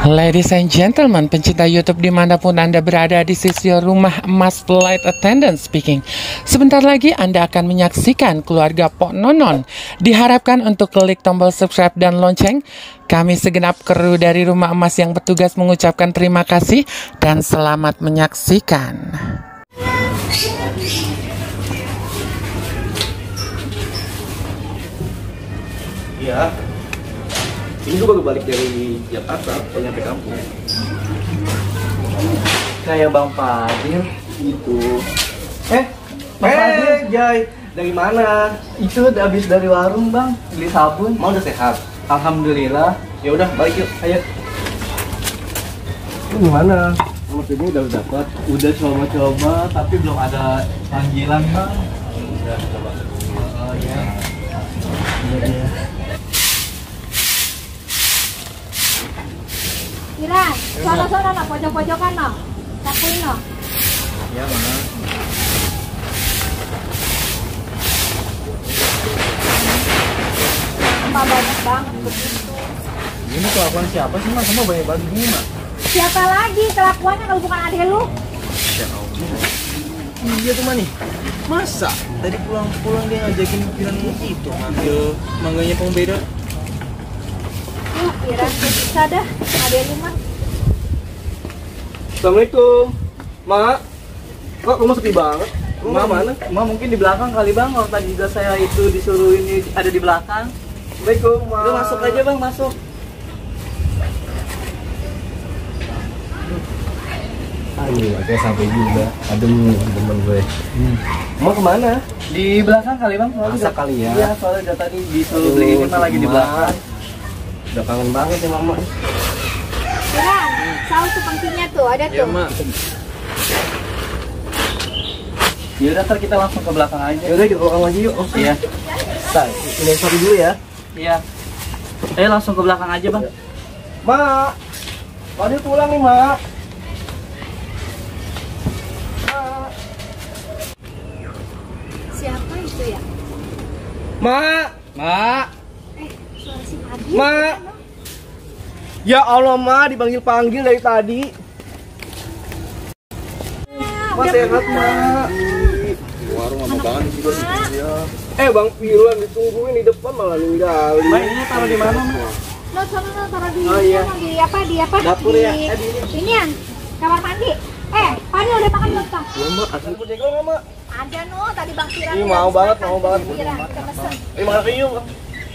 Ladies and gentlemen, pencinta YouTube dimanapun Anda berada, di sisi Rumah Emas Flight Attendant speaking. Sebentar lagi Anda akan menyaksikan keluarga Pok Nonon. Diharapkan untuk klik tombol subscribe dan lonceng. Kami segenap kru dari Rumah Emas yang bertugas mengucapkan terima kasih dan selamat menyaksikan. Iya. Ini gue baru balik dari Jakarta, pengen nyampe kampung. Kayak Bang Fadil Gitu. Bang Fadil, Jai, dari mana? itu udah habis dari warung Bang, beli sabun. Mau udah sehat? Alhamdulillah. Ya udah, balik yuk, ayo. Ini gimana? Nomor ini udah dapat? Udah coba-coba, tapi belum ada panggilan Bang. Udah, coba. Oh iya. Kiran, sono-sono no, pojok-pojokan no, sapuin no. Ya mana? Tambah banyak banget begitu. Ini kelakuan siapa sih mas? Semua banyak banget gini mas. Siapa lagi kelakuannya kalau bukan adik lu? Ya Allah. Iya tuh mani. Masa? Tadi pulang-pulang dia ngajakin Kiran itu ngambil mangganya pembeda. Kiran bisa dah, adik lu mah. Assalamualaikum, Mak. Kok rumah sepi banget? Rumah mana? Ma mungkin di belakang kali Bang, kalau tadi juga saya itu disuruh ini ada di belakang. Assalamualaikum, Mak. Udah masuk aja Bang, masuk. Aduh, akhirnya sampai juga. Adem temen gue. Mau kemana? Di belakang kali Bang, soalnya Masak kali ya? Iya, soalnya udah tadi disuruh beli ini mah lagi di belakang. Udah kangen banget ya Mama. Kiran, saus tuh pengkinya tuh, ada tuh. Mak. Ya udah, ntar kita langsung ke belakang aja. Ya udah kita pulang aja yuk. Iya. Bentar, ini satu dulu ya. Iya. Ayo langsung ke belakang aja Bang. Mak. Fadil pulang nih, Mak. Siapa itu ya? Mak. Mak. Suara si Fadil. Mak. Ya Allah, Ma, dipanggil-panggil dari tadi. Ma sehat, Mak. Warung lama banget juga sih. Ya. Bang Firwan ditungguin di depan malah ninggalin. Ma, ini taruh di mana, Ma? Lo sono no, taruh di, Oh, iya. di apa? Dapur di, ya? Inian, kamar mandi. Fadil udah makan belum toh? Ya, Mak, asli mau jengkol nggak, Mak? Ada no, tadi Bang Kiran. Ih, udah mau habis banget, makan. mau banget. Kiran, udah pesen. Makan yuk.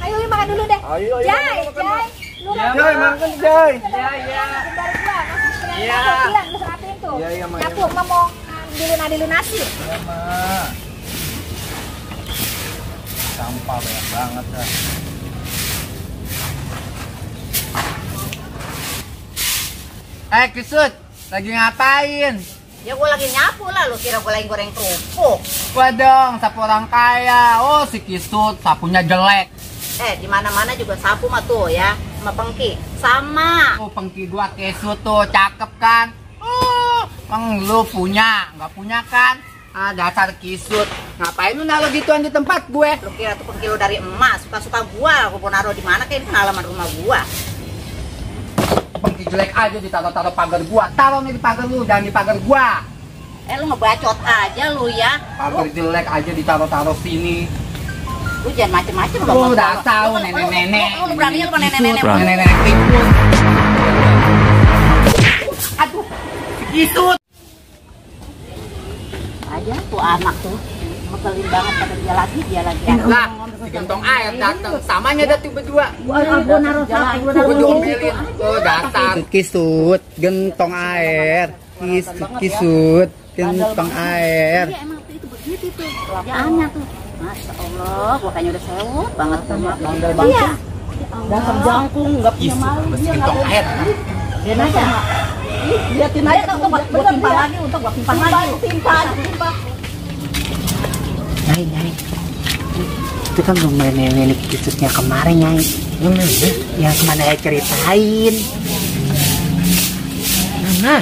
Ayo makan dulu deh. Ayo, Jai, makan, Jai. Lu Ya, makan. Jai, makan, Jai. Iya. Dari gua, masih Iya. Kiran, lu seratin tuh. Iya, iya, Ma, Nyapu, iya, Ma. mau dilunasi. Ya, Ma. Sampah banyak banget dah. Kisut, lagi ngapain? Ya gue lagi nyapu lah, lu kira gue lagi goreng kerupuk. Gua dong, sapu orang kaya. Oh, si Kisut, sapunya jelek. Di mana-mana juga sapu mah tuh ya, sama pengki. Sama. Oh, pengki gua Kisut tuh, cakep kan? Lu punya, nggak punya kan? Dasar Kisut. Ngapain lu naruh gituan di tempat gue? Lu kira tuh pengki lu dari emas, suka-suka gua. Gue mau naruh di mana kayak di halaman rumah gua. Pengki jelek aja ditaruh-taruh pagar gua. Taruh nih di pagar lu, jangan di pagar gua. Lu ngebacot aja lu ya. Pagar jelek aja ditaruh-taruh sini. Lu jangan macem-macem Lu udah tahu nenek-nenek. Lu berani lu sama nenek-nenek. Nenek-nenek ribut. Aduh, Kisut. Aja tuh anak tuh. Ngeselin banget pada dia lagi. Lah, si gentong air datang. Samanya dah tuh berdua. Gua naruh sapu, Gua diomelin. Oh, dasar. Kisut, gentong air. Kisut, gentong air. Iya emang itu begitu tuh. Kerjaannya tuh. Masya Allah, gua kayaknya udah sewot banget sama. Iya. Dasar jangkung, nggak punya malu dia nggak Gentong air. Dia aja. Liatin aja tuh, gua simpan lagi, untuk gua simpan lagi. Simpan. Nyai. Itu kan rumah nenek Kisutnya kemarin, Nyai. Yang kemana ya ceritain. Mana?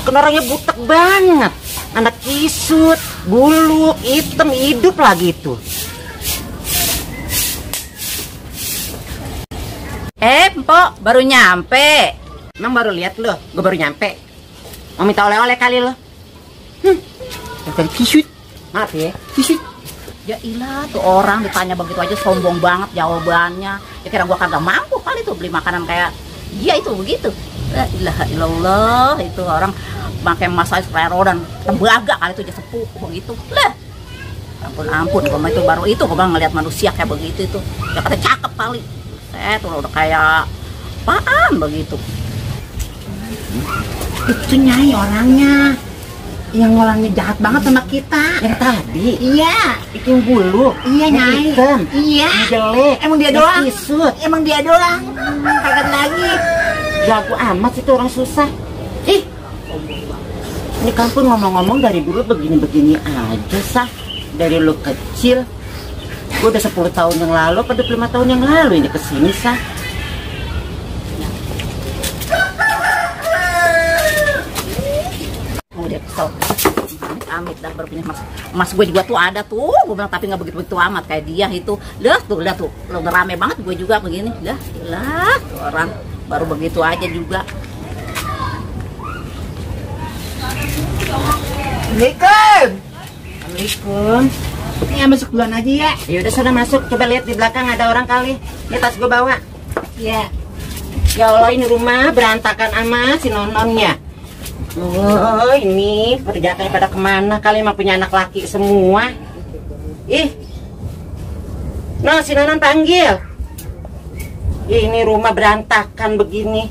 Kan orangnya butek banget. Anak Kisut, buluk, hitam, hidup lagi tuh. Mpok, baru nyampe. Emang baru lihat lo, gue baru nyampe. Mau minta oleh-oleh kali lo. Bukan kisut. Maaf ya, kisut. Ya ilah, tuh orang ditanya begitu aja sombong banget jawabannya. Ya kira gue kagak mampu kali tuh beli makanan kayak dia itu begitu. La ilaha illallah, itu orang pakai masalah rero dan tembaga kali itu aja sepuh begitu. Lah. Ampun, gue itu baru itu gue ngeliat manusia kayak begitu itu. Ya kata cakep kali. Tuh udah kayak apaan begitu. Itu Nyai orangnya. Yang orangnya jahat banget sama kita. Yang tadi? Iya. Itu yang bulu. Iya Nyai. Hitam. Iya. Yang jelek. Emang dia doang? Kisut. Emang dia doang. Kagak lagi. Jago amat itu orang susah. Ih. Ini kampung ngomong-ngomong dari dulu begini-begini aja sah. Dari lu kecil. Gue udah 10 tahun yang lalu, pada 5 tahun yang lalu ini kesini sah. Dia kesel amit dah baru punya mas gue juga tuh ada tuh gue bilang tapi nggak begitu amat kayak dia itu lihat tuh lo udah rame banget gue juga begini lah tuh orang baru begitu aja juga. Assalamualaikum. Ya masuk duluan aja ya. Ya udah sudah masuk, coba lihat di belakang ada orang kali. Ini tas gue bawa. Ya. Ya Allah ini rumah berantakan amat si nononnya. Oh ini perjakannya pada kemana kali emang punya anak laki semua. Ih, no si Nonon panggil. Ini rumah berantakan begini.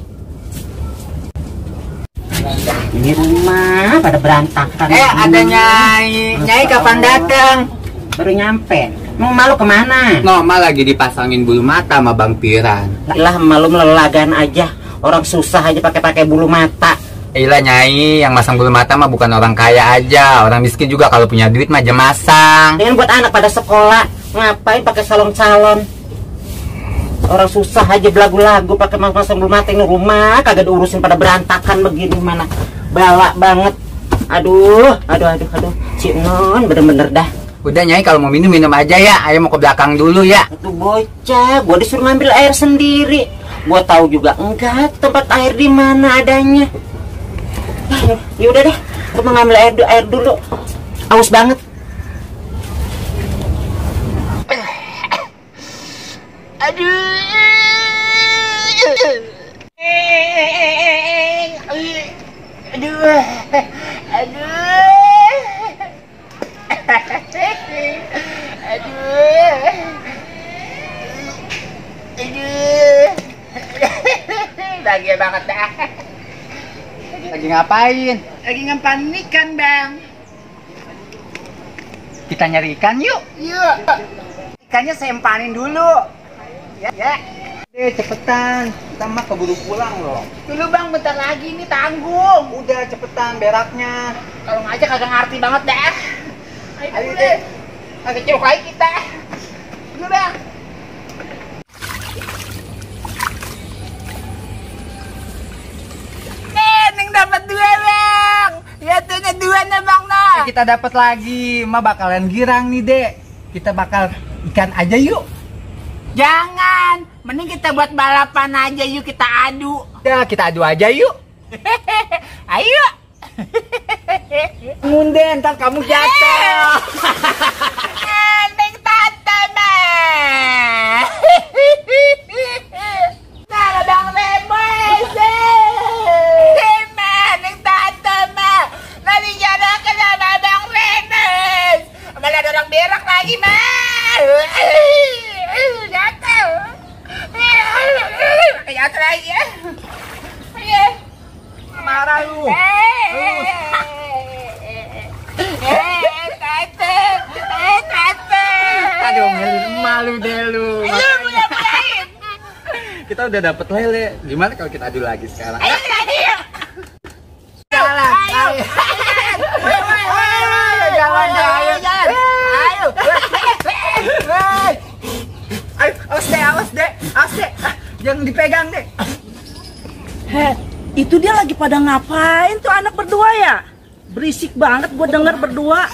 Ini rumah pada berantakan. Ada Nyai kapan datang? Baru nyampe. Mau malu kemana? Noma lagi dipasangin bulu mata sama Bang Piran. Lah malu melelagan aja. Orang susah aja pakai bulu mata. Iya Nyai, yang masang bulu mata mah bukan orang kaya aja, orang miskin juga kalau punya duit mah aja masang. Dengan buat anak pada sekolah, ngapain pakai salon-salon? Orang susah aja belagu-lagu pakai masang bulu mata. Ini rumah kagak diurusin pada berantakan begini mana. Balak banget. Aduh. Si Non bener-bener dah. Udah Nyai kalau mau minum aja ya, ayo mau ke belakang dulu ya. Itu bocah, gua disuruh ngambil air sendiri. Gua tahu juga enggak tempat air di mana adanya. Ya udah deh, gue mau ngambil air dulu. Aus banget. Bahagia banget dah. Lagi ngapain? Lagi ngempan ikan, Bang. Kita nyari ikan yuk. Yuk. Ikannya saya empanin dulu. Ya. Cepetan, kita mah keburu pulang loh. Dulu Bang, bentar lagi nih tanggung. Udah cepetan beraknya. Kalau ngajak kagak ngerti banget dah. Ayo deh. Agak jauh lagi kita. Dulu Bang. Dapat 2 Bang. Ya tuh 2 nih Bang nah. Kita dapat lagi, mah bakalan girang nih Dek. Kita bakal ikan aja yuk. Jangan, mending kita buat balapan aja yuk, kita adu. Ya kita adu aja yuk. Ayo. Munde ntar kamu jatuh. Neng tante mah. Nah Bang Remoy. Malah ada orang berak lagi mah. Jatuh. Jatuh lagi ya. Marah lu. Tante. Aduh malu deh lu. Kita udah dapet lele. Gimana kalau kita adu lagi sekarang? Ayo. Jalan. Ayo. Jalan. Ayo, awas deh. Jangan dipegang deh. Itu dia lagi pada ngapain tuh anak berdua ya? Berisik banget gue denger berdua.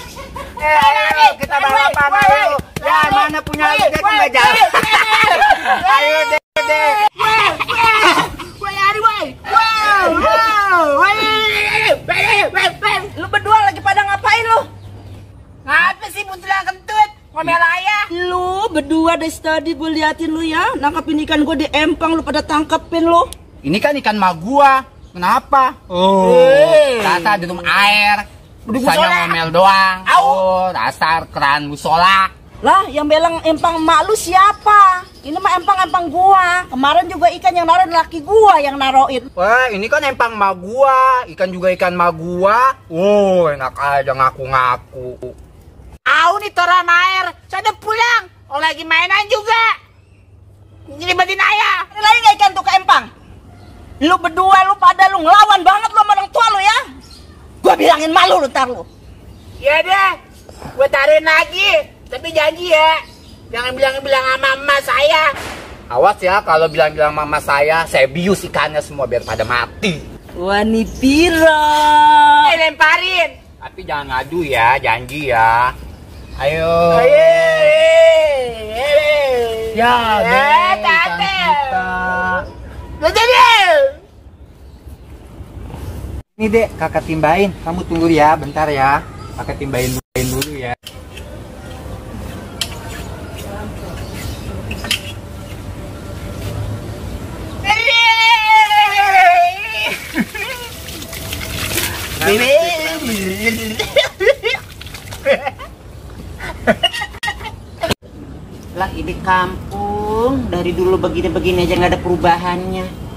Ayo, kita balapan ayo. Ya, mana punya lu deh, nggak jalan. Ayo deh. ngomel ayah. Lu berdua dari tadi gue liatin lu ya, nangkapin ikan gue di empang, lu pada tangkepin lu. Ini kan ikan mak gua. Kenapa? Oh, rasa di dalam air. Saya ngomel doang. Oh, dasar keran musola. Lah, yang belang empang mak lu siapa? Ini mah empang gua. Kemarin juga ikan yang naruh laki gua yang naroin. Wah, ini kan empang mak gua. Ikan juga ikan mak gua. Oh, enak aja ngaku-ngaku. Au nih toran air. Saya udah pulang. Oh, lagi mainan juga. Ngelibatin ayah. Ini lagi gak ikan tuh ke empang? Lu berdua lu pada lu ngelawan banget lu sama orang tua lu ya. Gua bilangin malu lu ntar lu. Ya deh, gua taruhin lagi. Tapi janji ya, jangan bilang sama mama saya. Awas ya kalau bilang mama saya bius ikannya semua biar pada mati. Wani piro. Lemparin. Tapi jangan ngadu ya, janji ya. Ayo. Ya, tate. Ini dek, kakak timbain. Kamu tunggu ya, bentar ya. Kakak timbain dulu ya. Lah ini kampung dari dulu begini-begini aja nggak ada perubahannya.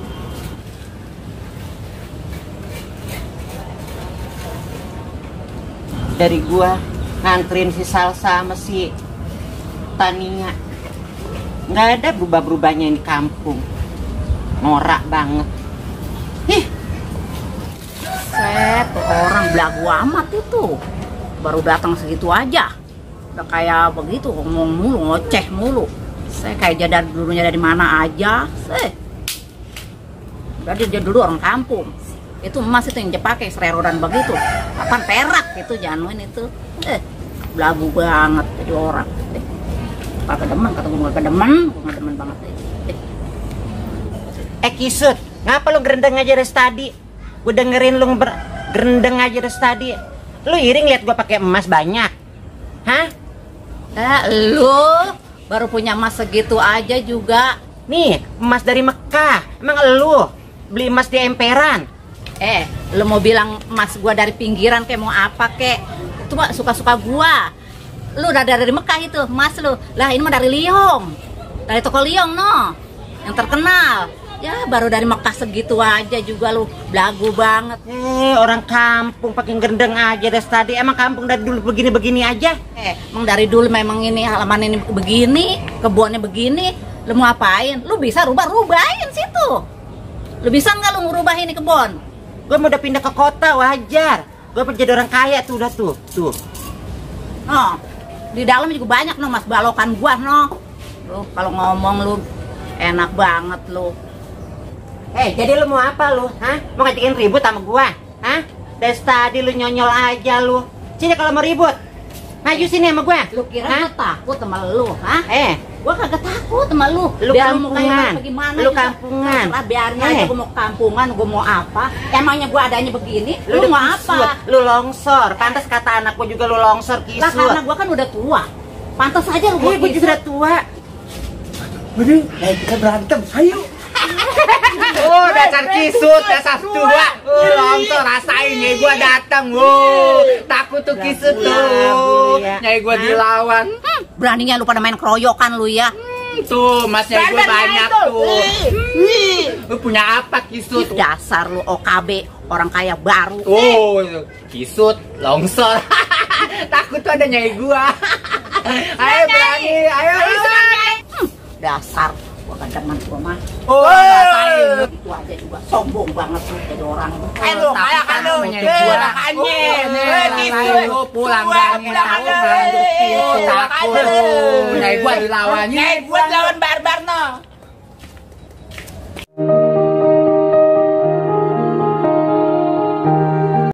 Dari gua nganterin si Salsa sama si Tania nggak ada berubah-berubahnya ini kampung. Norak banget. Ih, Set, orang belagu amat itu. Baru datang segitu aja. Udah kayak begitu, ngomong mulu, ngoceh mulu. Saya kayak jadar dulunya dari mana aja. Berarti dia dulu orang kampung. Itu emas itu yang dia pakai sererodan begitu. Kapan perak itu januin itu. Belagu banget jadi orang. Kagak demen, kata gue gak demen banget. Kisut, ngapa lu gerendeng aja dari tadi? Gue dengerin lu gerendeng aja dari tadi. Lu iring lihat gue pakai emas banyak. Hah? Lu baru punya emas segitu aja juga. Nih, emas dari Mekah. Emang lu beli emas di emperan? Lu mau bilang emas gua dari pinggiran kayak mau apa kek? Itu mah suka-suka gua. Lu udah dari Mekah itu emas lu. Lah ini mah dari Liong. Dari toko Liong no. Yang terkenal. Ya baru dari Mekah segitu aja juga lu belagu banget. Orang kampung pakai gerendeng aja dari tadi. Emang kampung dari dulu begini-begini aja? Emang dari dulu memang ini halaman ini begini, kebunnya begini. Lu mau apain? Lu bisa rubah-rubahin situ. Lu bisa nggak lu ngerubah ini kebun? Gue mau udah pindah ke kota, wajar. Gue jadi orang kaya tuh, udah tuh. No, di dalam juga banyak no mas balokan gua no. Lu kalau ngomong lu enak banget lu. Jadi lu mau apa lu? Hah? Mau ngajakin ribut sama gua? Hah? Dari tadi lu nyonyol aja lu. Sini kalau mau ribut. Maju sini sama gua. Lu kira gua takut sama lu, hah? Gua kagak takut sama lu. Lu biar kampungan. Lu kampungan. Biarin aja gua mau kampungan, gua mau apa? Emangnya gua adanya begini? Lu mau apa? Lu longsor. Pantas kata anak gua juga lu longsor, kisut. Lah karena gua kan udah tua. Pantas aja lu gua gua juga udah tua. Waduh, kita berantem. Ayo. Oh, dasar kisut, dasar tua. Longsor rasain nyai gua datang. Takut tuh kisut tuh. Nyai gua dilawan. Beraninya lu pada main keroyokan lu ya. Tuh, masnya gua banyak tuh. Lu punya apa kisut? Dasar lu OKB, orang kaya baru. Oh, kisut, longsor. Takut tuh ada nyai gua. Ayo berani, ayo. Dasar gua kan demen gua mah. Oh, rasain. Itu aja juga sombong banget lu jadi orang. Ayo, kayak kan lu. Lu pulang berani takut. Nyai gua dilawan. Nyai gua dilawan